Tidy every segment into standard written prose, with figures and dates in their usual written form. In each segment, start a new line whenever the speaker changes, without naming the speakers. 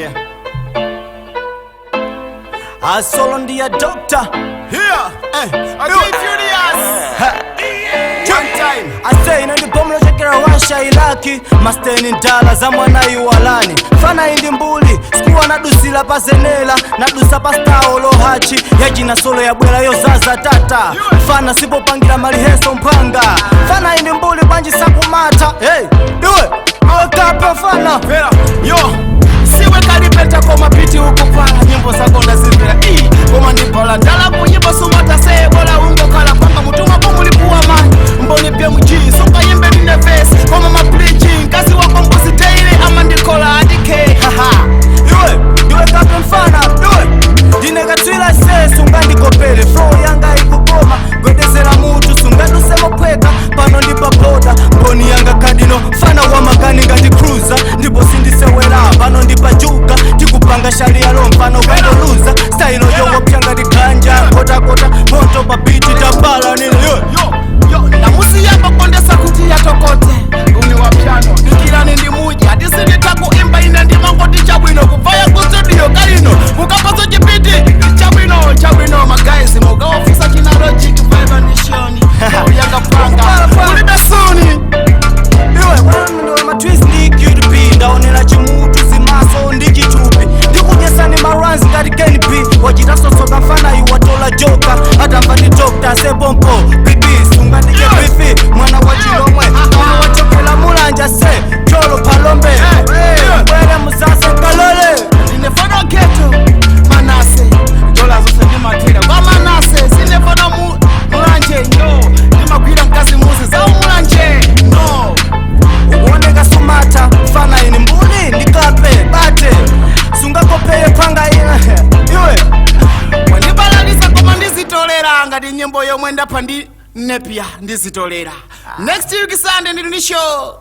Yeah. Asolo ndiya doctor.
Here, okay, Furious. One time.
Ase ine ndi bomu lochokera Russia, Iraki, masteni ndala za mwana iwalani. Fana indi mbuli sikuwa nadusila pa zenela, nadusa pa stawo lohachi yachina solo yabwera yozaza tata. Fana sipopangira maliheso mphanga. Fana indi mbuli bwanji sakumata. Hey, iwe iwe kape fana.
Vera, yo. Siwe kalipeta koma piti ukupala nyimbo zako ndazimvera ii koma ndibhala ndala kunyimbo sumata seye bola ungokhala kwanga mutuma kumulipuwa mani mboni PMG sukayimbe ndine vesi koma maplichi mkazi wako mbuzi daily amandikola adike haha.
Iwe iwe kape mfana iwe ndine katswila se sungandikopele flow yanga ikukoma gwedezera mutu sungadusemophweka pano ndi paboda mboni yanga kadino fana wamakani ngati cruiser ndipo sindisewera pano ndi pajuka tikupanga shaliyalo mfano ukandoluza style yowopya ngati ganja kotakota moto pa biti tabala nini iwe.
Yo yo, ndamusiyamba kondesa kuti yatokote umi wa piano dikirani ndi muja atisinditakuimba ine ndimangoti chabwino kubvaya ku studio kalino mukapaso chipiti chabwino chabwino magaisi mukaofisa china logic vibe nishoni yakapanga kulibe suni.
Iwe ndiwe matwist ndi QTP ndaonera chimutu zimaso ndi chitupi ndikudyesani maranzi ngati KNB wachita sosoka mfana iwatola joka atamva ndi dokta sebompo bibi sungandike bifi mwana wa chilomwe mwana wachokela mulanja se cholo palombe bwere musase kalole.
Ndinefana geto Manase dola zonse ndimathira kwa Manase sinefana mulanje no ndimagwira mkazi muzi za mulanje no.
Ukuoneka sumata fana ini mbuli ndikape bate sungakopeye phanga ina iwe.
Wandibalalisa koma ndizitolera ngati nyimbo yomwe ndapha ndi nepia ndizitolera next week Sunday ndili ndi show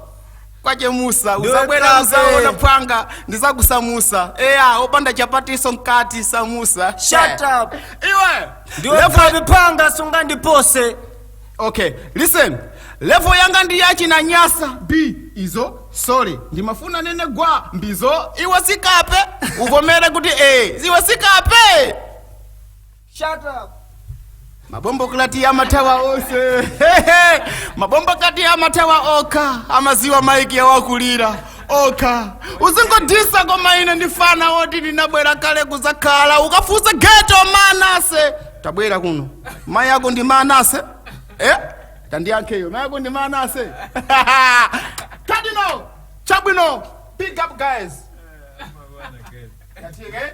kwachemusa uzabwera.
Kape.
Uzaona phwanga ndizakusamusa eya opanda chapatiso mkati samusa.
Shut up.
Iwe.
Ndiwe kape phanga sungandipose.
Okay, listen, level yanga ndi yachina nyasa b izo sorry ndimafuna nene gwa mbizo iwe sikape uvomere kuti iwe sikape.
Shut up.
Mabombo kati amatawa ose mabombo kati amatawa oka amaziwa maiki yawakulira oka uzingodisa koma ine ndifana woti ndinabwera kale kuzakhala ukafusa geto Manase tabwera kuno mayi ako ndi Manase tandiyankheyo mayi ako ndi Manase Cardinal chabwino big up guys. Yathike.